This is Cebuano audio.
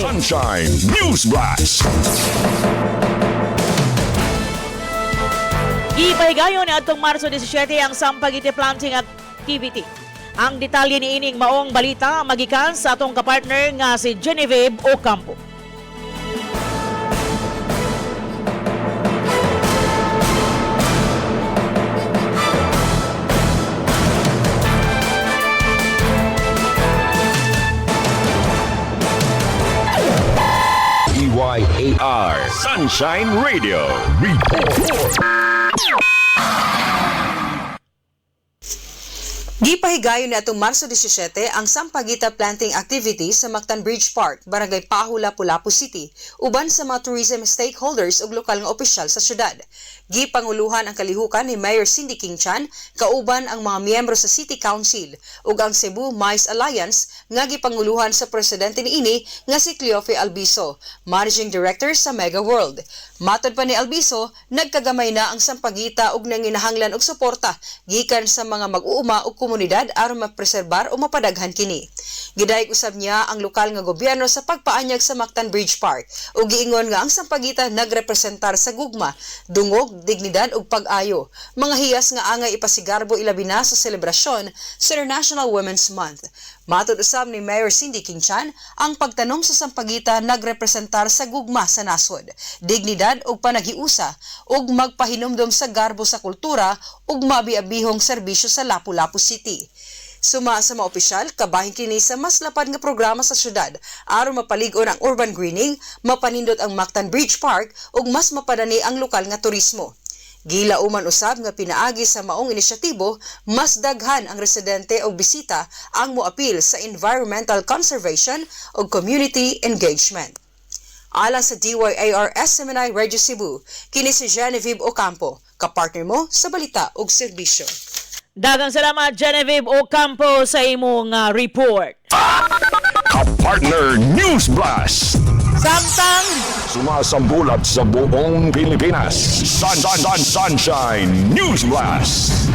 Sunshine News Blast. Gipahigayon niadtong Marso 17 ang Sampaguita Planting Activity. Ang detalye ni ining maong balita magikan sa atong kapartner nga si Genevieve Ocampo. DYAR Sunshine Radio. Report. Gipahigayon ni atong Marso 17 ang Sampaguita Planting Activity sa Mactan Bridge Park, Barangay Pajo, Lapu-Lapu City, uban sa mga tourism stakeholders ug lokal nga opisyal sa syudad. Gipanguluhan ang kalihukan ni Mayor Cindy King Chan, kauban ang mga miyembro sa City Council ug ang Cebu MICE Alliance nga gipanguluhan sa presidente niini nga si Cleofe Albiso, Managing Director sa Mega World. Matod pa ni Albiso, nagkagamay na ang Sampaguita ug nanginahanglan og suporta gikan sa mga mag-uuma ug komunidad aron mapreserbar o mapadaghan kini. Gidayeg usab niya ang lokal nga gobyerno sa pagpaanyag sa Mactan Bridge Park ug giingon nga ang Sampaguita nagrepresentar sa gugma, dungog, dignidad ug pag-ayo. Mga hiyas nga angay ipasigarbo ilabi na sa selebrasyon sa International Women's Month. Matod usab ni Mayor Cindy King Chan, ang pagtanom sa Sampaguita nagrepresentar sa gugma sa nasod, dignidad ug panaghiusa ug magpahinumdom sa garbo sa kultura ug mabiabihong serbisyo sa Lapu-Lapu City. Suma sa mga opisyal, kabahin kini sa mas lapad nga programa sa syudad aron mapalig-on ang urban greening, mapanindot ang Mactan Bridge Park ug mas mapadani ang lokal nga turismo. Gilauman usab nga pinaagi sa maong inisyatibo, mas daghan ang residente o bisita ang moapil sa environmental conservation ug community engagement. Alang sa DYAR SMNI Radio Cebu, kini si Genevieve Ocampo, kapartner mo sa balita ug serbisyo. Daghang salamat, Genevieve Ocampo, sa imong report. Kapartner News Blast. Samtang Sumasambulat sa buong Pilipinas. Sun, Sun, Sun, Sunshine News Blast.